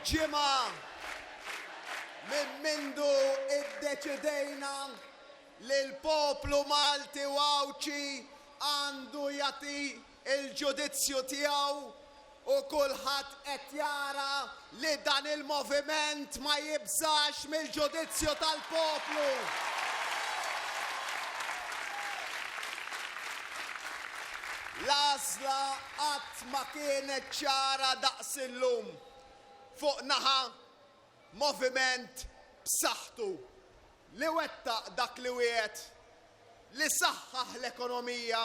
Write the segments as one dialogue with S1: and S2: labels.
S1: Ġimgħa minn mindu iddeċidejna li l-poplu Malti u Għawdxi għandu jagħti l-ġudizzju tiegħu u kulħadd qed jara li dan il-moviment ma jibżax mill-ġudizzju tal-poplu. L-għażla qatt ma kienet ċara daqs illum. Fuq naħa, moviment b'saħħtu li wettaq dak li wiegħed, li saħħaħ l-ekonomija,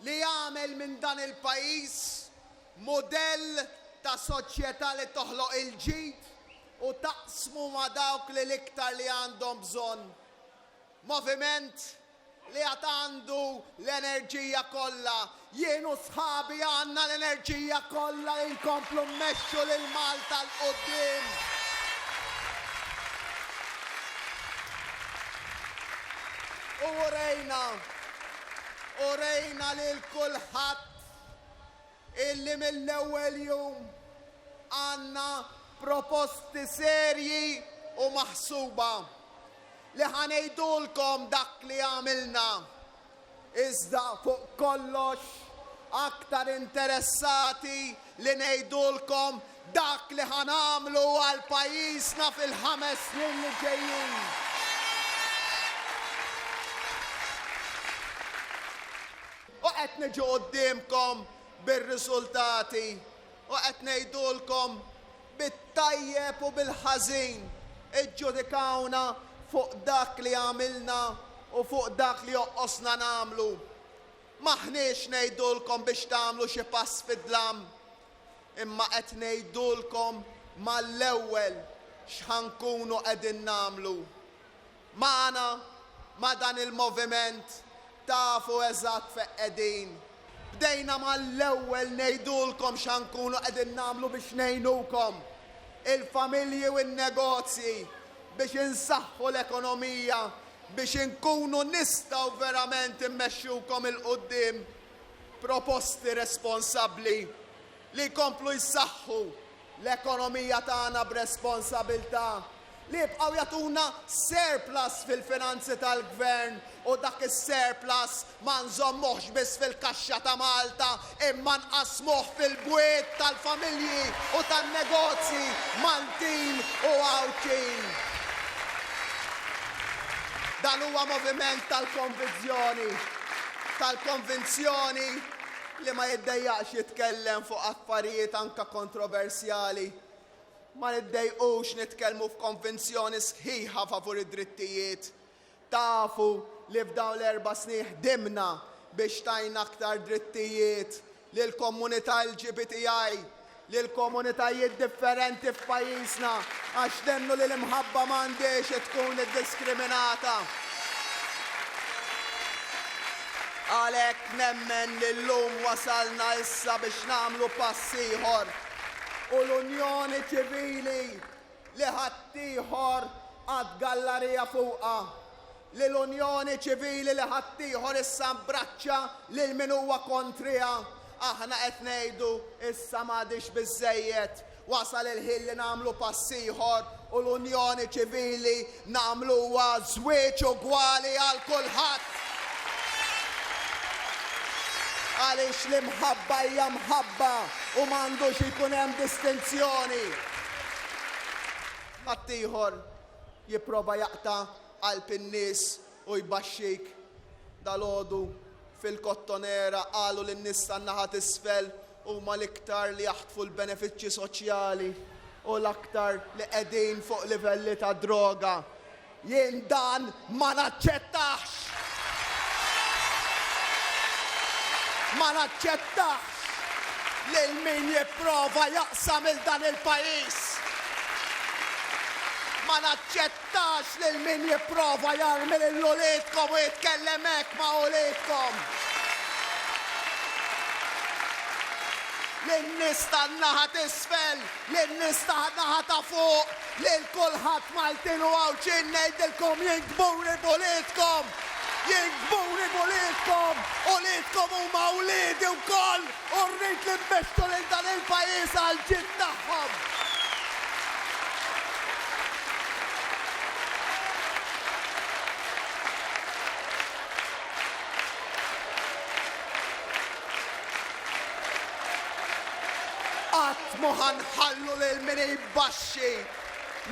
S1: li jagħmel minn dan il-pajjiż mudell ta' soċjetà li toħloq il-ġid u taqsmu ma' dawk li l-iktar li għandhom bżonn. Moviment li għad għandu l-enerġija kollha. Jien u sħabi għandna l-enerġija kollha li nkomplu mmexxu lil Malta 'l quddiem. U urejna, urejna lil kulħadd illi mill-ewwel jum għandna proposti serji u maħsuba li ħa ngħidulkom dak li għamilna. Iżda fuq kollox aktar interessati li ngħidulkom dak li ħa nagħmlu għal pajjiżna fil-ħames snin li ġejjin. U qed niġu quddiemkom bir-riżultati u qed ngħidulkom bit-tajjeb u bil-ħażin, iġġudikawna fuq dak li għamilna u fuq dak li joqqosna nagħmlu. M'aħniex ngħidulkom biex tagħmlu xi pass fid-dlam, imma qed ngħidulkom mal-ewwel x'ħa nkunu qegħdin nagħmlu. Magħna, ma' dan il-moviment, tafu eżatt fejn qegħdin. Bdejna mal-ewwel ngħidulkom x'ħa nkunu qegħdin nagħmlu biex ngħinukom, il-familji u n-negozji, biex insaħħu l-ekonomija, biex inkunu nistgħu verament immexxukom 'il quddiem. Proposti responsabbli li jkomplu jsaħħu l-ekonomija tagħna b'responsabilità, li jibqgħu jagħtuna surplus fil-finanzi tal-Gvern u dak is-surplus ma nżommuhx biss fil-kaxxa ta' Malta imma nqassmuh fil-bwiet tal-familji u tan-negozji Maltin u Għawdxin. Dan huwa moviment tal-konvizzjoni, tal-konvinzjoni li ma jiddejjaqx jitkellem fuq affarijiet anke kontroversjali. Ma niddejqux nitkellmu f'konvinzjoni sħiħa favur id-drittijiet. Tafu li f'dawn l-erba' snin ħdimna biex tajna aktar drittijiet lill-komunità LGBTI, lil komunitajiet differenti f'pajjiżna għax nemmnu li l-imħabba m'għandhiex tkun iddiskriminata. Għalhekk nemmen li llum wasalna issa biex nagħmlu pass ieħor u l-unjoni ċivili li ħaddieħor qatt gallarija fuqha, li l-unjoni ċivili li ħaddieħor issa mbraċċa lil min huwa kontriha, aħna qed ngħidu issa m'għadhiex biżżejjed, wasal il-ħin li nagħmlu pass ieħor u l-unjoni ċivili nagħmluha żwieġ ugwali għal kulħadd. Għaliex l-imħabba hija mħabba u m'għandux ikun hemm distinzjoni. Ħaddieħor jipprova jaqta' qalb in-nies u jbaxxik. Dalgħodu fil-Kottonera qalu li n-nies tan-naħa t'isfel huma l-iktar li jaħtfu l-benefiċċji soċjali u l-aktar li qegħdin fuq livelli ta' droga. Jien dan ma naċċettahx! Ma naċċettahx lil min jipprova jaqsam 'il dan il-pajjiż! Ma naċċettax lil min jipprova jarmi lil uliedkom u jitkellem hekk ma' uliedkom! Lin-nies tan-naħa t'isfel, lin-nies tan-naħa ta' fuq, Lil kulħadd Maltin u Għawdxin ngħidilkom jien kburi b'uliedkom! Jien kburi b'uliedkom! Uliedkom huma wliedi wkoll u rrid li mmexxu lil dan il-pajjiż għall-ġid tagħhom! Mhu ħa nħallu lil min jbaxxi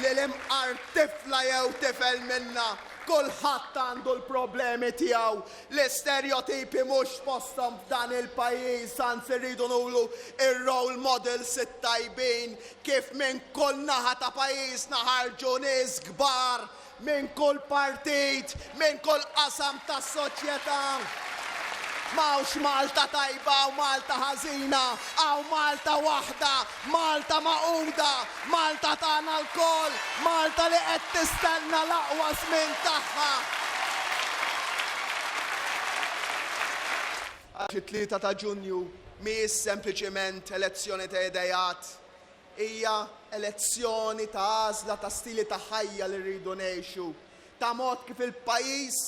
S1: lil imqar tifla jew tifel minna. Kulħadd għandu l-problemi tiegħu. L-isterjotipi mhux posthom f'dan il-pajjiż, anzi rridu nuru r-role models it-tajbin kif minn kull naħa ta' pajjiżna ħarġu nies kbar Minn kull partit, minn kull qasam tas-soċjetà. M'hawnx Malta tajba u Malta ħażina, hawn Malta waħda, Malta magħquda, Malta tagħna lkoll, Malta li qed tistenna l-aqwa żmien tagħha. Għax it-tlieta ta' Ġunju mhijiex sempliċiment elezzjoni ta' ideat, Hija elezzjoni ta' għażla ta' stili ta' ħajja li rridu ngħixu, ta' mod kif il-pajjiż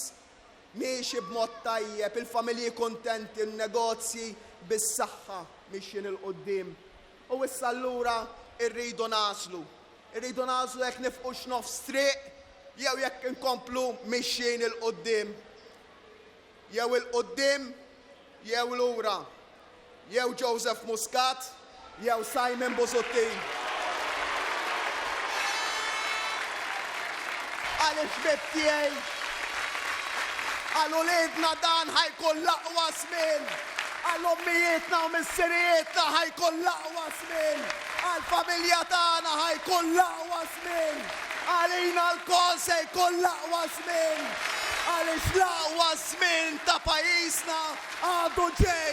S1: miexi b'mod tajjeb, il-familji kuntenti, n-negozji bis-saħħa mixjin 'il quddiem. U issa allura rridu nagħżlu. Irridu nagħżlu jekk nifqux nofs triq jew jekk inkomplu mixjin 'il quddiem. Jew 'il quddiem jew lura. Jew Joseph Muscat jew Simon Busuttil. Għaliex ħbieb tiegħi, għal uliedna dan ħa jkun l-aqwa żmien. Għal ommijietna u missirijietna ħa jkun l-aqwa żmien. Għall-familja tagħna ħa jkun l-aqwa żmien. Għalina lkoll se jkun l-aqwa żmien. Għaliex l-aqwa żmien ta' pajjiżna għadu ġej.